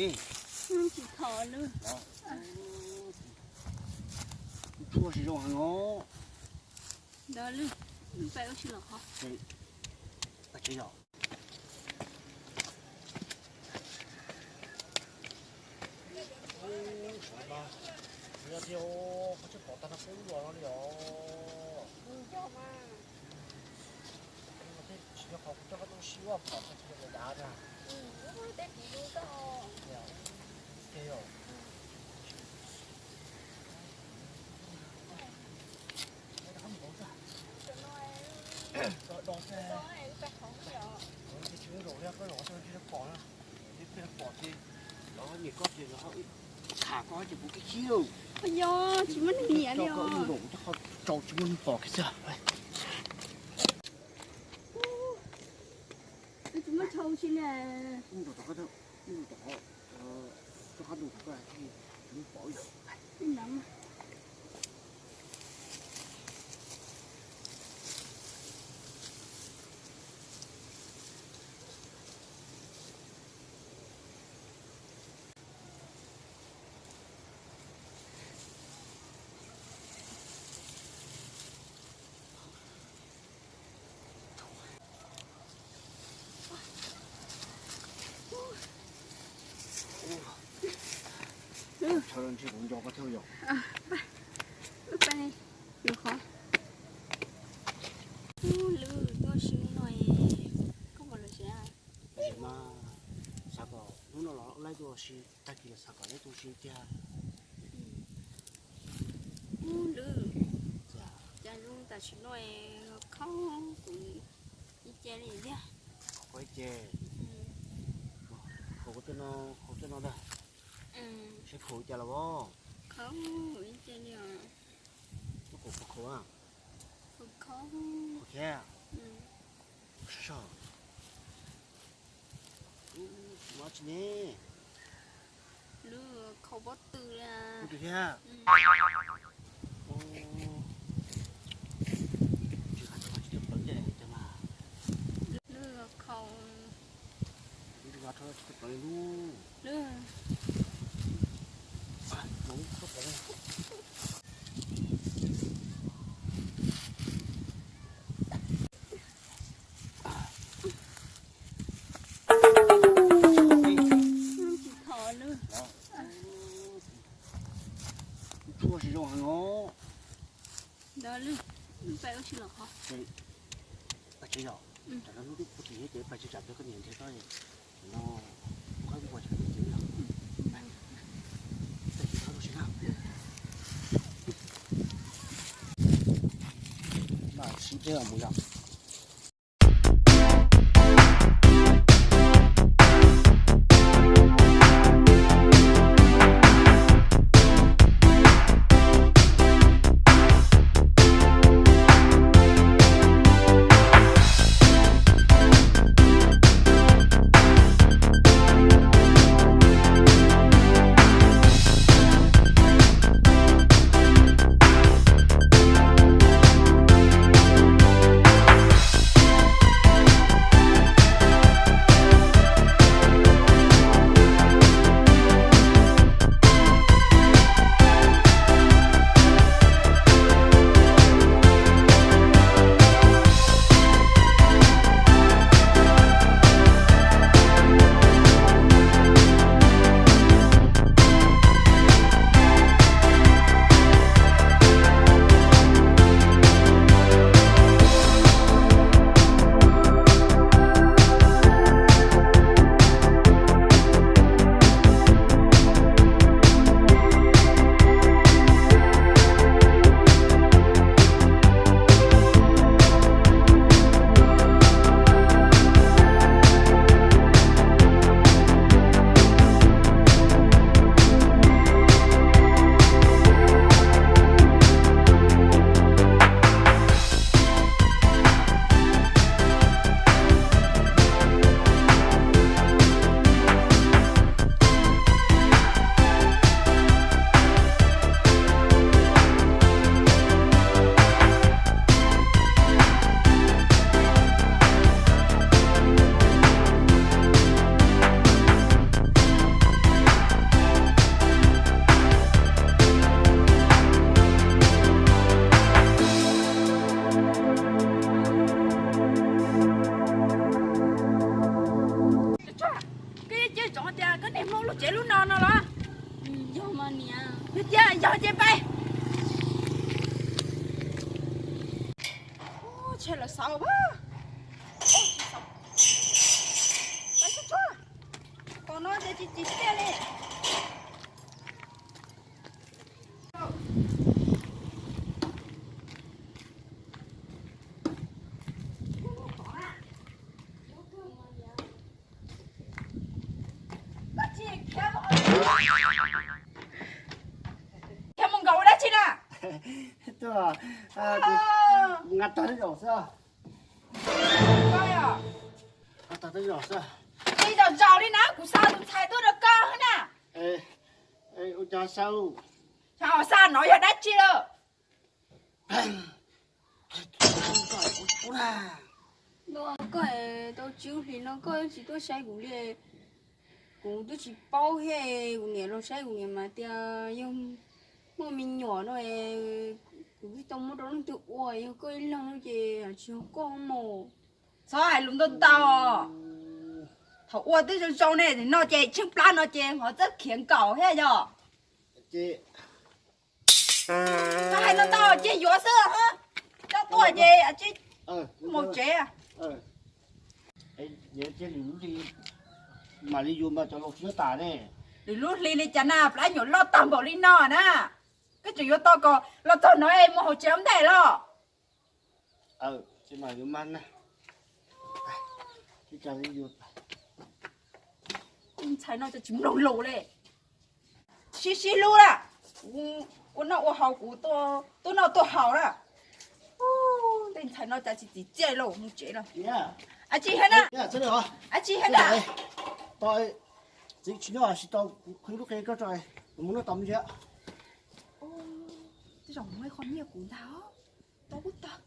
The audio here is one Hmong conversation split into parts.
Tsis thov lawm. Ntsuag tsis zoo heev os. Ntawd lwm, lub peb ua si los qhov. Tsis yog. Yog tias qhov tsis pom tag no peb lub los no li os. Tsis yog qhov kuv coj koj tuaj sib ua pom tag kis dav na. Ces yog. Yog tsis muaj neeg nyiam li os. Tsis muaj neeg pom kiag xwb. Tsis muaj chaw si li. Lwm tuaj si no, koj puas los si? Mas xav kom hnub no los laib tuaj si, tag kis los xav kom laib tuaj si tiag. Ub lwm, cas zoo tam sim no khaub kuv ib ce li thiab. Khaub ib ce, khaub tej no, khaub tej no ntag. Seb khaub ib ce los as. Khaub ib ce li os. Khaub khaub, khaub thiab. Sab sab. Ua tsi ne? Lub khaub pob tw li. Pob tw thiab. Tsis qab tsis tau plaws ntiaj teb mas. Lub khaub. Tsis tau plaws li lub. Lub. Tsis thov lub. Ntsuag tsis zoo heev os. Ntawd lwm, lub peb ua si los qhov. Tsis yog, tam no lub twb puag tim thiab ces pais tsis tsam peb koj niam nrhiav koj no, koj mus ua tsis peb cia li os. Tag kis koj tuaj si na. Mas sib peb os mus yom. Koj mus nkaum ua dab tsi na? Tuaj, kuv nqa tag tej zaum xwb. Nqa tag tej zaum xwb. Tsis zaum zaum li na, kuv xa tus ntxhais tuaj rau koj na. Ua cas xa, xa no yog dab tsi lawm? Koj tau tsib hlis no koj tsis tuaj saib kuv li. Kuv twb tsis paub thiab, kuv niam los saib kuv niam mas tias yog muaj me nyuam no, kuv twb tau muab rau leej twg ua, yog koj ib leeg ces tsis yog koj mus. Txhob hais lus ntau ntau. Thaum ua twb zoo zoo ne, no ces tsheej plab no ces ho txawj khiav nkaum thiab yog. Txhob hais ntau ntau, cia yuav xwb. Coj tuaj ces mus tsev. Mam li yuav mas cov laus tsis nyob tas ne. Lwm lub hli li cas na, plab nyuam loj tag npaum li no na. Koj tseem yuav tau kom los txog no es mus hauv tsev ua ntej los? Ces mas yuav mas na. Ntxhais no cas tsis mloog lus li. Sib sib hlub na. Ua noj ua haus kuv tuaj noj tuaj haus na. Tej ntxhais no cas tsis txim txiaj li, mus tsev no. Ab tsi hab na. Ab tsi hab na. Txiv tsis nyob tsis tau, kuv qhwv lub qe koj tso, kuv mus noj tom me ntsis. Tej zaum muaj qhov nyiaj kuv ntag. Tau kuj tau.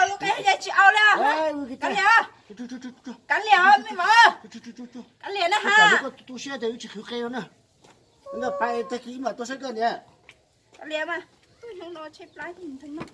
Lub qe yog tsis au li. Kav liam, kav liam me mas, kav liam na ha. Tu siab tias wb tsis qhwv qe no na. Pab tag kis wb mam tuaj saib koj niam. Kav liam mas, tuaj hnub no tshaib plab ntag no.